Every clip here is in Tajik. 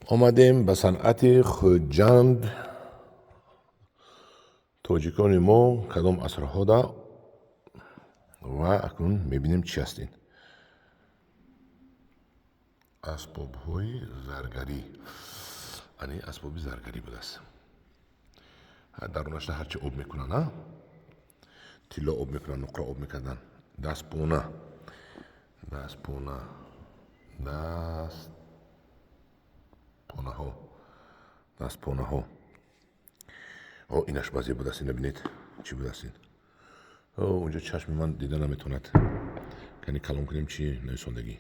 Омадем ба санъати Хуҷанд. Тоҷикони мо кадом асрҳода ва акнун мебинем, чӣ аст ин. Асбобҳои заргарӣ. Ани асбоби заргарӣ будааст. Дарунашда ҳарчи об мекунанд, а? Тилло об мекунанд, нуқра об мекарданд. Дастпона. Дастпона. Дастпонаҳо. Дастпонаҳо. О, инаш баъзе будааст, ина бинед, чӣ будааст ин. О, унҷо чашми ман дида наметавонад. Кани калон кунем, чӣ нависондагӣ.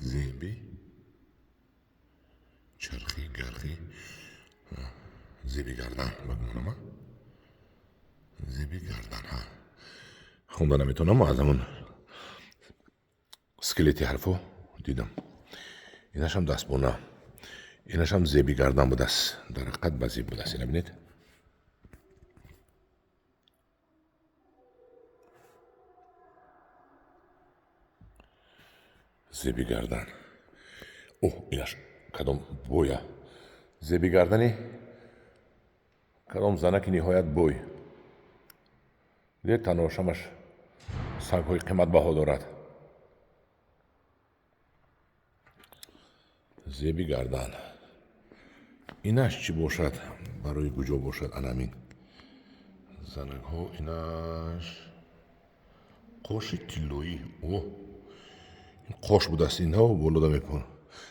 Зеби чархи гархи зеби гардан ба гумонам, зеби гардан. Ҳа, хонда наметавонам, аз ҳамон скелети ҳарфо дидам. Инашам дастбона, инашам зеби гардан будааст, дар ҳақиқат ба зеб будааст. Ина бинед, зеби гардан. Оҳ, инаш кадом боя, зеби гардани кадом занаки ниҳоят бой. Дид, таношамаш сангҳои қиматбаҳо дорад. Зеби гардан. Инаш чӣ бошад, барои куҷо бошад? Анамин занакҳо. Инаш қоши тиллоӣ. О, ин қош будааст, инҳо болода мепон.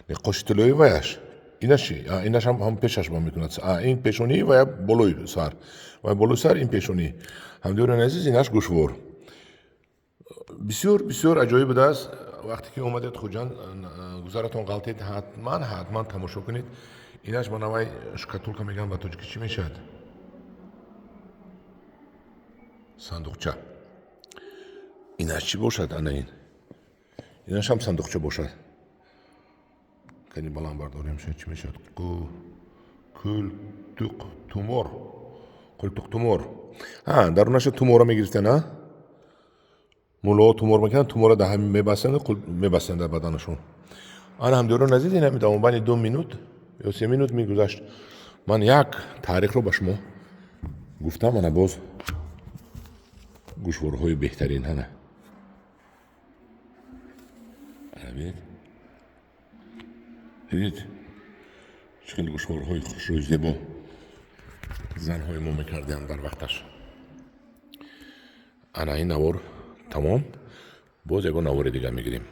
Не, қоши тиллоӣ ваяш. Инаш чӣ? Инаш ҳам пешаш ба мекунад. Ин пешонӣ ва болои сар. Ва болои сар ин пешонӣ. Ҳамдиёрони азиз, инаш гӯшвор. Бисёр бисёр аҷоиб будааст. Вақте ки омадед Хуҷанд, гузаратон ғалтед, ҳатман ҳатман тамошо кунед. Инаш ба навай шкатулка мегӯянд, ба тоҷикӣ чӣ мешавад? Сандуқча. Инаш чӣ бошад? Ана ин. Инаш ҳам сандуқча бошад. Кани баланд бардорем, чӣ мешавад? Култуқ тумор. Қултуқ тумор. Ҳа, дарунаша тумора мегирифтанд, а? Муллоҳо тумор мекарданд, тумора дар ҳамин мебастанд, мебастанд дар баданашон. Ана ҳамдиёрони азиз, ин ҳами давомбайни 2 минут ё 3 минут мегузашт. Ман як таърихро ба шумо гуфтам, ана боз гӯшворҳои беҳтарин. Ана. Ана бинед. Дидед? Чӣ хеле гӯшворҳои хушрӯи зебо занҳои мо мекардианд дар вақташ. Ана ин навор тамом, боз ягон навори дигар мегирем.